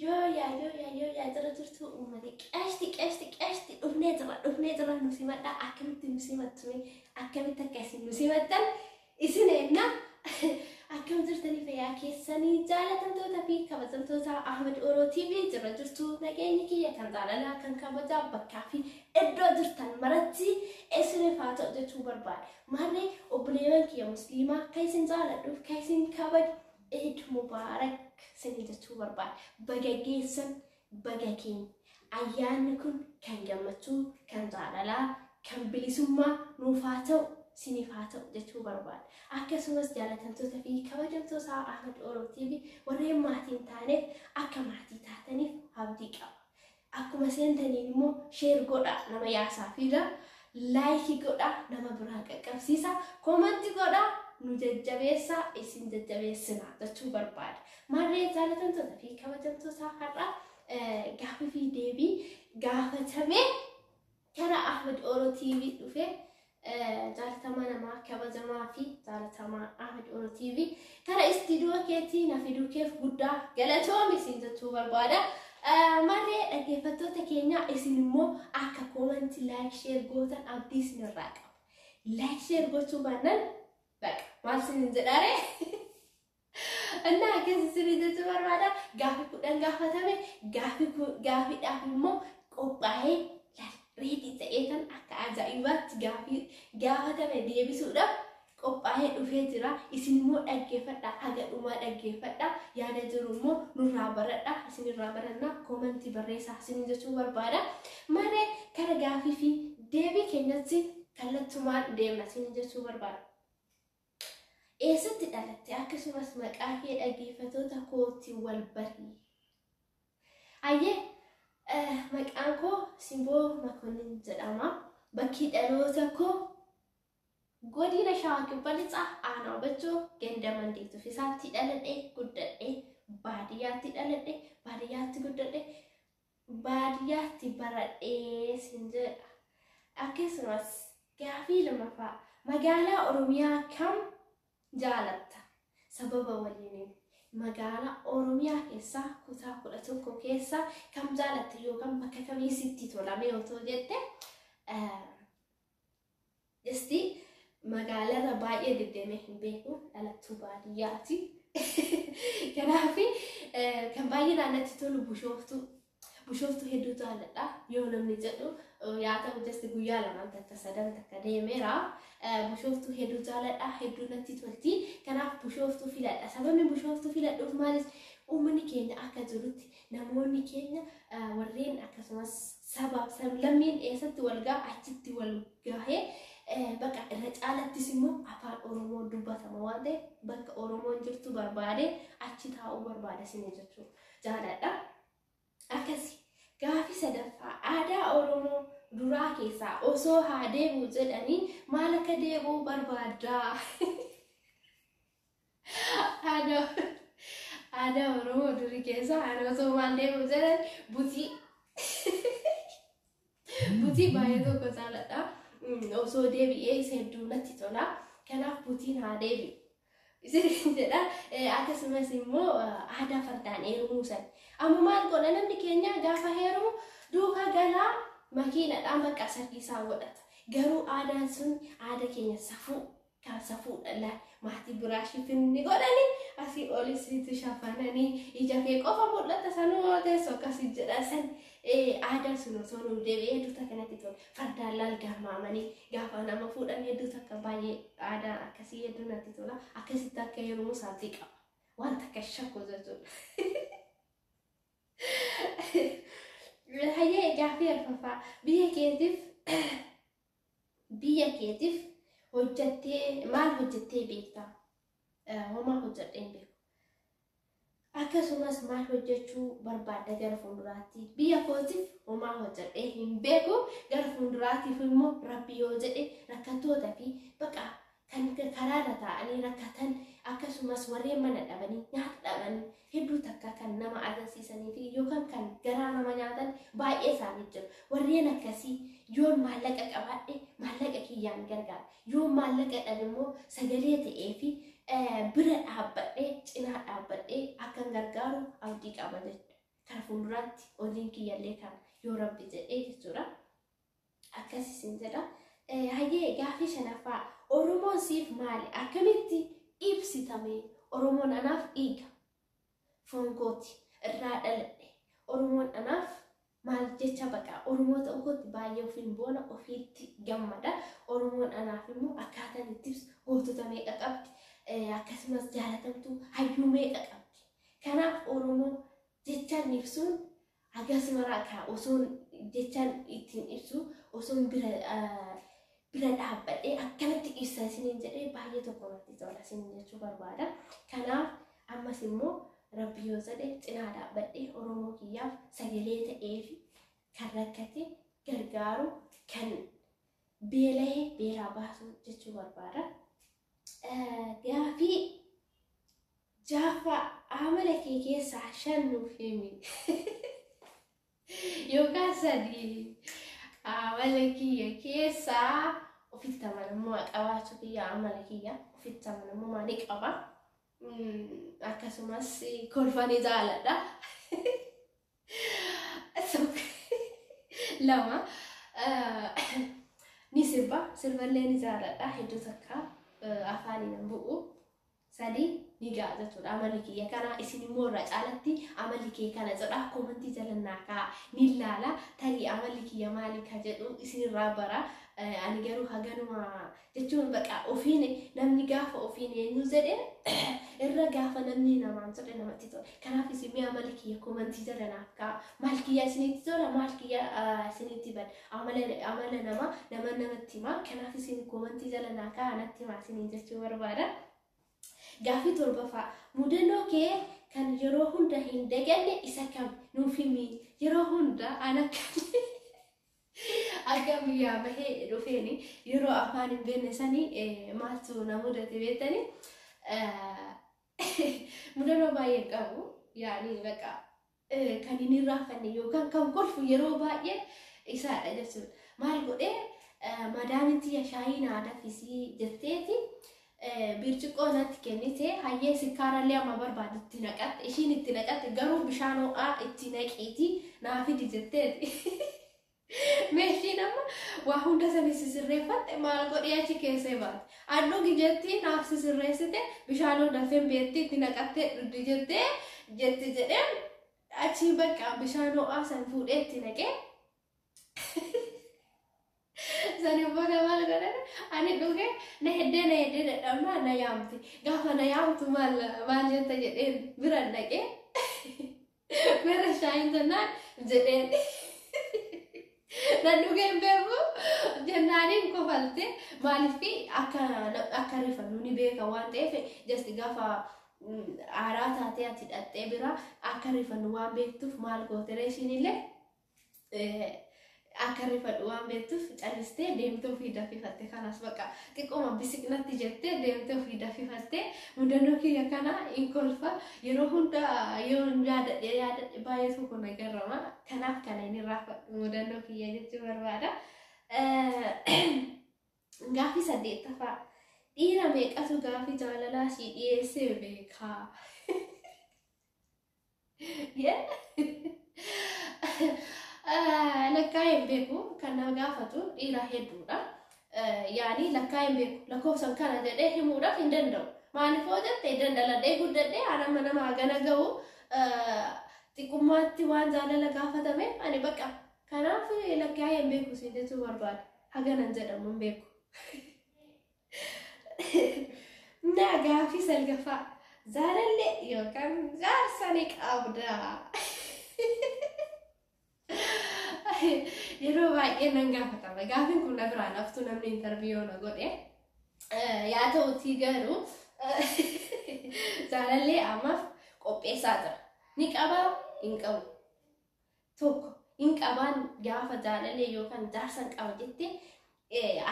Yoo yaa yoo yaa yoo yaa, jira jirtu uummata qashti qashti qashti, dhufnee jira, dhufnee jira. Nu simadhaa. Akkamitti nu simattume? Akkamitti akka isin nu simattan isin eenna. Akkam jirtanii? Fayyaa keessanii? Jaalatamtoota fi kabajamtoota Ahmed Oro TV, jira jirtu? Nageenyi kiyya kan jaalalaa, kan kabajaa bakkaa fi iddoo jirtan maratti isiniif haa ta'u jechuu barbaada. Maarree obboleewwan kiyya musliimaa, kan isin jaaladhuuf kan isin kabaju, Eid Mubaarak isin jechuu barbaada. Baga geessan, baga keenya. Ayyaanni kun kan gammachuu, kan jaalalaa, kan bilisummaa nuuf haa ta'u, isiniif haa ta'u jechuu barbaada. Akkasumas jaalatamtoota fi kabajamtoota Ahmed Oro TV, warreen maatii hin taaneef akka maatii taataniif abdii qaba. Akkuma seentaniin immoo share godhaa nama yaasaa fiida. Like godhaa nama biraa qaqqabsiisa. Comment godhaa nu jajjabeessaa, isin jajjabeessina jechuu barbaada. Maarree jaalatamtoota fi kabajamtoota, har'a gaafii fi deebii gaafatamee karaa Ahmed Oro TV dhufe, jaalatamaa namaa, kabajamaa fi jaalatamaa Ahmed Oro TV, karaa istiidiyoo keetii na fiduu keef guddaa galatoomi isin jechuu barbaada. Maarree dhaggeeffattoota keenya, isin immoo akka comment, like, share gootan abdii isinirraa qaba. Like, share gochuu baannaan baqa maal isin jedhaare? እና akkas isin jechuu barbaada. Gaafii 10 gaafatame, gaafiidhaaf immoo qophaa'ee ready ta'ee kan akka ajaa'ibaatti gaafii gaafatame deebisuudhaaf qophaa'ee dhufee jira. Isin immoo dhaggeeffadha, haga dhumaa dhaggeeffadha. Yaada jiru immoo nurraa baradha, isinirraa barannaa, comment barreessaa isin jechuu barbaada. Maree kara gaafii fi deebii keenyatti kallattumaan deemna isin jechuu barbaada. Eessatti dhalatte? Akkasumas maqaa kee dhaggeeffattoota kootti wal barii. Hayyee, maqaan koo Simboo Makonnin jedhama. Bakki dhaloota koo godina Shawaa Kibba Lixaa, aanaa Bachoo, ganda Mandeetuu Fisaatti dhaladhe, guddadhe. Baadiyyaatti dhaladhe, baadiyyaatti guddadhe, baadiyyaatti baradhee sin jedha. Akkasumas gaafii lamaffaa, magaalaa Oromiyaa kam jaalatta? Sababa waliin. Magaalaa Oromiyaa keessaa kutaa 11 keessa kam jaalatta yookaan bakka kamii sitti tolame otoo jette, Isti magaalarra baay'ee deddeemee hin beeku, dhalattuu baadiyyaati. Kanaaf kan baay'ee naannatti tolu Bushooftuu. Bushooftuu hedduu jaalladha yoo namni jedhu yaa ta'u, just guyyaa lamaan takka sadan takka deemeera. Bushooftuu hedduu jaalladha, hedduu natti tolti. Kanaaf Bushooftuu filadha. Sababni Bushooftuu filadhuuf maalis, uummanni keenya akka jirutti, namoonni keenya warreen akkasumas sabaaf sablammiin eessatti wal ga'a, achitti wal gahee bakka irra caalattis immoo afaan Oromoo dubbatama waan ta'eef, bakka Oromoon jirtu barbaade achi taa'uu barbaada isin jechuu jaaladha. Akkasi gaafii sadaffaa, aadaa Oromoo duraa keessaa osoo haa deebi'u jedhanii maal akka deebi'u barbaaddaa? Aadaa Oromoo durii keessaa ani osoo maal deebi'u jedhan, butii. Butii baay'ee tokko jaaladha. Osoo deebi'ee isa hedduu natti tola. Kanaaf butiin haa deebi'u isin jedha. Akkasumas immoo aadaa fardaan heerumuu san. Amma maal godha namni keenya? Gaafa heerumu duuka galaa makiinadhaan bakka sargii isaa godhata. Garuu aadaan sun aadaa keenya safuu kan safuudha laal. Maatii biraa shifinni godhanii asii olisitti shafananii ija kee qofa mul'ata, sanuu teessoo akkasii jedha san. Aadaan sun osoo nuuf deebi'ee hedduu takka natti tola. Fardaan laal garmaamanii gaafa nama fuudhan hedduu takka baay'ee aadaan akkasii hedduu natti tola. Akkasitti akka heerumu saabdii qaba. Waan takka shakku jechuudha. Hayyee, gaafii arfaffaa, biyya keetiif hojjattee maal hojjattee beektaa? Homaa hojjadhee hin beeku. Akkasumas maal hojjechuu barbaadda gara fuulduraatti? Biyya kootiif homaa hojjadhee hin beeku. Gara fuulduraatiif immoo Rabbi yoo jedhe, rakkattoota fi baqa kan karaarra taa'anii rakkatan, akkasumas warreen mana dhabanii nyaata dhabanii hedduu takka kan nama agarsiisanii fi yookaan kan garaa nama nyaatan baay'ee isaanii jiru. Warreen akkasii yoon maallaqa qabaadhe maallaqa kiyyaan gargaara. Yoon maallaqa dhabe immoo sagalee ta'ee fi bira dhaabbadhee, cinaa dhaabbadhee akkan gargaaru abdii qaba jechuudha. Kara fuulduraatti hojiin kiyyallee kana yoo Rabbi jedhee jechuudha. Akkas isin jedha. Hayyee, gaafii shanaffaa, Oromoon siif maali? Akkamitti ibsitame? Oromoon anaaf dhiiga. Foon kooti irraa dhaladhe. Oromoon anaaf maal jecha, baqa Oromoo ta'uu kootti baay'ee ofiin boona, ofiitti gammada. Oromoon anaaf immoo akkaataan itti ibsu, gootota meeqa qabdi, akkasumas jaalatamtuu hayyuu meeqa qabdi. Kanaaf Oromoo jechaan ibsuun hagas maraa kaa osoon jechaan ittiin ibsu osoon bira bira dhaabbadhee akkanatti ibsa isiniin jedhee baay'ee tokko natti tola isiniin jechuu barbaada. Kanaaf ammas immoo Rabbi yoo jedhe cinaa dhaabbadhee Oromoo kiyyaaf sagalee ta'ee fi kan rakkate gargaaru, kan beela'ee beelaa baasu jechuu barbaada. Gaafii jaaffaa, amala kee keessaa 5 nuuf himi. Yookaan 3. Amala kiyya keessaa ofitti amanamummaa qabaachuu kiyya, amala kiyya ofitti amanamummaa ni qaba. Akkasumas kolfanii jaaladha. 2 ni sirba, sirballee ni jaaladha, hedduu takka afaaniin hin bu'u. 3 ni ga'a jechuudha amalli kiyya kana. Isin immoo irraa caalatti amalli kee kana jedha, koomantii jala naa kaa'a, ni ilaala. Tarii amalli kiyya maali ka jedhu isinirraa bara. Ani garuu haganuma jechuun baqa ofiin namni gaafa ofiin eenyu jedhe irra gaafa namni namaan jedhe namatti tola. Kanaaf isin mee amala kiyya koomantii jala naaf kaa'a. Maal kiyya isinitti tola, maal kiyya isinitti bada? Amala nama nama namatti hima. Kanaaf isin koomantii jala naa kaa'a, natti himaa isiniin jechuu barbaada. Gaaffii torbaffaa, mudannoo kee kan yeroo hunda hin daganne isa kam, nuuf himi? Yeroo hunda an akka biyyaa bahee dhufeeni yeroo afaan hin beekne sanii maaltu na mudate beektani? Mudannoo baay'ee qabu, yaani baqa kan hin irraanfanne yookaan kan kolfu yeroo baay'ee isaadha jechuudha. Maal godhee, madaamin tiyya shaayii naa danfisii jetteeti birciqoo natti kennite. Hayyee, sikkaarallee amma barbaadu itti naqatte, ishiin itti naqatte, garuu bishaan ho'aa itti naqiiti naa fidi jetteeti. Meeshiin amma waa hunda sani sisirreeffatte, maal godhee achi keessee baate. An dhugi jetti, naaf sisirreessite, bishaan hoo dafeen beetti itti naqattee dhugdi jettee jetti jedheen achi bakka bishaan ho'aa san fuudhee itti naqee. Sani booda maal godhan, ani dhuge, na heddee na heddee dadhabnaa na yaamte. Gaafa na yaamtu maal maal jetta jedheen bira dhaqee, "Mera shaayiin?" jennaan jedheen. Na dhugeen beeku jennaaniin kofalte. Maaliif akka rifannu ni beeka waan ta'eef, just gaafa aaraa taatee ati dhattee bira akka rifannu waan beektuuf, maal gootere, ishiin illee akka rifadhu waan beektuuf callistee deemtee ofii danfifatte. Kanas bakka xiqqooma bisiqnatti jettee deemtee ofii danfifatte. Mudannoo kiyya kana hin kolfa, yeroo hunda yoo yaadadhe yaadadhe baay'ee tokko na garrama. Kanaaf kana hin irraanfadhu mudannoo kiyya jechuu barbaada. Gaaffii saddeettaffaa, dhiira meeqatu gaaffii jaalalaa sii dhiyeessee beekaa? Lakkaa'ee hin beeku, kan na gaafatu dhiira hedduudha. Yaani lakkaa'ee hin beeku, lakkoofsan kana jedhee himuudhaaf hin danda'u. Maaliif hoo jette, dandaladhee guddadhee an amma nama hagana gahu xiqqummaatti waan jaalala gaafatameef ani bakka kanaaf lakkaa'ee hin beeku siin jechuu barbaada. Haganan jedhamu hin beeku. Na gaaffii salgaffaa, jaalallee yookaan jaarsa ni qabdaa? Yeroo baay'ee nan gaafatama. Gaaffiin kun na biraan haftu namni interview na godhe. Yaa ta'utii garuu jaalallee ammaaf qopheessaa jira. Ni qabaa, hin qabu. Tokko hin qabaan, gaafa jaalallee yookaan jaarsa hin qaba jettee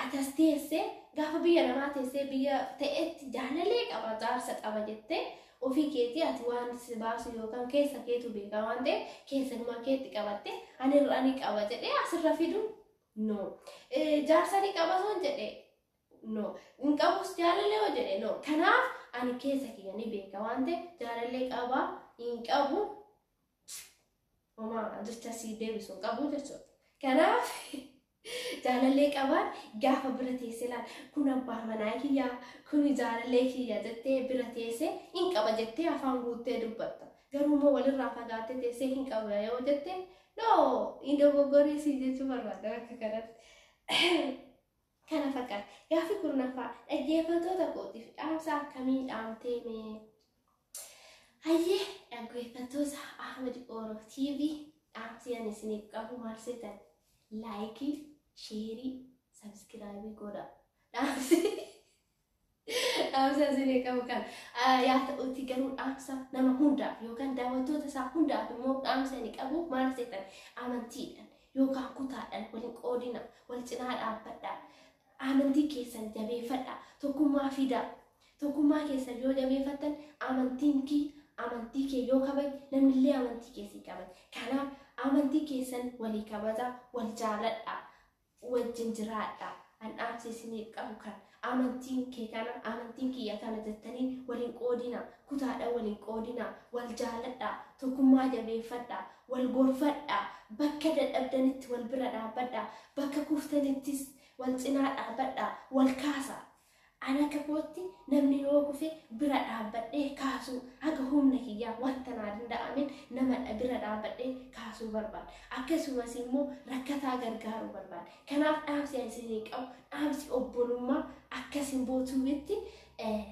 atas teessee, gaafa biyya namaa teessee biyya ta'etti jaalallee qaba, jaarsa qaba jettee ofii keetii ati waan si baasu yookaan keessa keetu beeka waan ta'eef keessumaa keetti qabatte ani irra ni qaba jedhee asirra fidu no. Jaarsa ni qaba son jedhee no. Hin qabus jaalallee hoo jedhe no. Kanaaf ani keessa kiyya ni beeka waan ta'eef jaalallee qaba hin qabu. Homaa jecha sii deebisu hin qabu jechuudha. Kanaaf jaalallee qabaan gaafa bira teessee laal, kun abbaa manaa kiyyaa, kun jaalallee kiyya jettee bira teessee hin qaba jettee afaan guuttee dubbatta. Garuu immoo walirraa fagaattee teessee hin qaba yoo jette, no, hin dogoggorii sii jechuu barbaada akka kanatti. Kana fakkaata. Gaaffii 10ffaa, dhaggeeffattoota kootiif dhaamsa akkamii dhaamtee mee? Hayyee, dhaggeeffattoota Ahmed Oro TV, dhaamsi ani isiniif qabu maal seetan? Like, share, subscribe godha. Dhaamsa isinii qabu kan yaa ta'utti, garuu dhaamsa nama hundaaf yookaan daawwattoota isaa hundaaf immoo dhaamsa inni qabu maal seetan? Amantiidhaan yookaan kutaadhaan waliin qoodina, wal cinaa dhaabbadha. Amantii keessan jabeeffadha. Tokkummaa fidaa. Tokkummaa keessan yoo jabeeffattan, amantiin kee amantii kee yoo kabaj, namnillee amantii kee sii kabaj. Kanaaf amantii keessan walii kabaja, wal jaaladha, wajjin jiraadha. An dhaamsi isiniif qabu kan amantiin kee kana, amantiin kiyya kana jettanii waliin qoodina, kutaadha waliin qoodina, wal jaaladha, tokkummaa jabeeffadha, wal gorfadha, bakka dadhabdanitti wal bira dhaabbadha, bakka kuftanittis wal cinaa dhaabbadha, wal kaasa. Ani akka kootti namni yoo kufe bira dhaabbadhee kaasuu, haga humna kiyyaa wanta naa danda'ameen nama bira dhaabbadhee kaasuu barbaada. Akkasumas immoo rakkataa gargaaruu barbaada. Kanaaf dhaamsi ani isinii qabu dhaamsi obbolummaa akka Simbootuubitti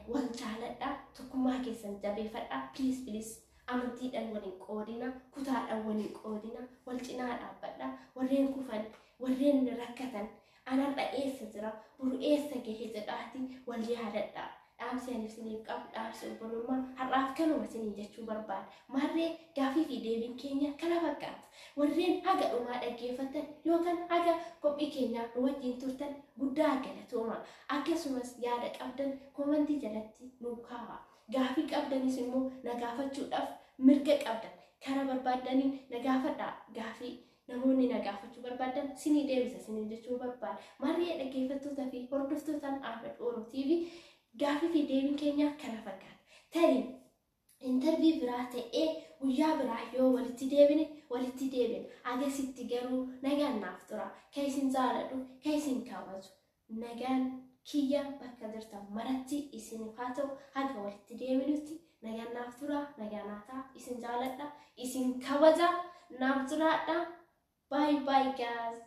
wal jaaladhaa, tokkummaa keessan jabeeffadhaa, please please, amantiidhaan waliin qoodina, kutaadhaan waliin qoodina, wal cinaa dhaabbadhaa, warreen kufan, warreen rakkatan, anarra eessa jira, boru eessa gahe jedhaati wal yaadadha. Dhaamsi ani isiniif qabu dhaamsi obbolummaa har'aaf kanuma isinii jechuu barbaada. Maarree, gaafii fi deebiin keenya kana fakkaata. Warreen haga dhumaa dhaggeeffattan yookaan haga qophii keenyaa nu wajjin turtan guddaa galatooma. Akkasumas yaada qabdan comment jalatti nu kaa'a. Gaafii qabdanis immoo na gaafachuudhaaf mirga qabdan. Karaa barbaaddaniin na gaafadhaa gaafii. Namoonni na gaafachuu barbaadan sinii deebisa sinii jechuu barbaada. Maarree, dhaggeeffattoota fi hordoftootaan Ahmed Oro TV, gaafii fi deebiin keenya kana fakkaata. Tarii interview biraa ta'ee guyyaa biraa yoo walitti deebine walitti deebine. Agasitti garuu nagaan naaf tura. Kan isin jaaladhu, kan isin kabaju. Nagaan kiyya bakka jirtan maratti isiniif haa ta'u. Haga walitti deebinutti nagaan naaf tura, nagaan haa ta'a. Isin jaaladha, isin kabaja, naaf jiraadha. Bye bye guys.